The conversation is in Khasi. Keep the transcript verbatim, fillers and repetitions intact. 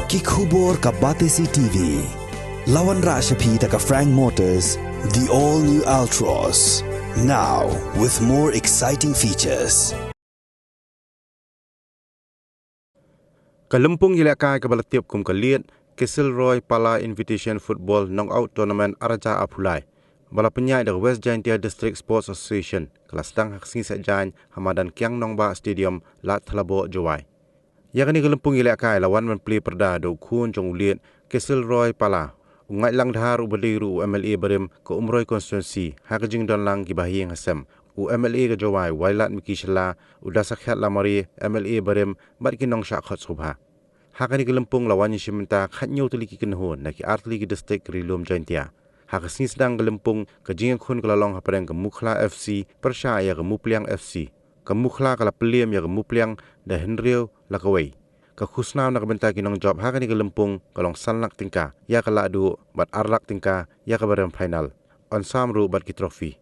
Ki khubor ka Batesi T V. La wanrah sha phi da ka Frank Motors, the all new Altroz. Now with more exciting features. Ka lympung ïalehkai kaba la tip kum ka Liat Kesilroy Pala Invitation Football Knockout Tournament ar hajar arphew lai, ba la pynïaid da ka West Jaintia District Sports Association, ka la sdang ha ka sngi Saitjaiñ ha madan Kiang Nangbah Stadium, Lad Thlaboh, Jowai. Ïa kane ka lympung ïalehkai la wan ban plie pyrda da u khun jong u Liat Kesilroy Pala, u Ngaitlang Dhar, uba dei ruh u M L A barim ka Umroi Constituency, ha ka jingdon lang kiba ha ïing ha sem, u M L A ka Jowai Wailadmiki Shylla, u Dasakhiat Lamare, M L A barim, bad ki nongshah khot sngewbha. Ha kane ka lympung la wan ïashim bynta khathynñiew tylli ki kynhun na ki ar tylli ki district ri lum Jaintia. Ha ka sngi sdang ka lympung, ka jingïakhun ka la long hapdeng ka Mukhla F C pyrshah ïa ka Mupliang F C. Ka Mukhla ka la pynliem ïa ka Mupliang da hynriew la kawei. Ka khusnam na ka bynta ki nongjop ha kane ka lympung ka long san lak tyngka ïa ka lahduh bad ar lak tyngka ïa kaba rem final. Yn sam ruh bad ki trophy.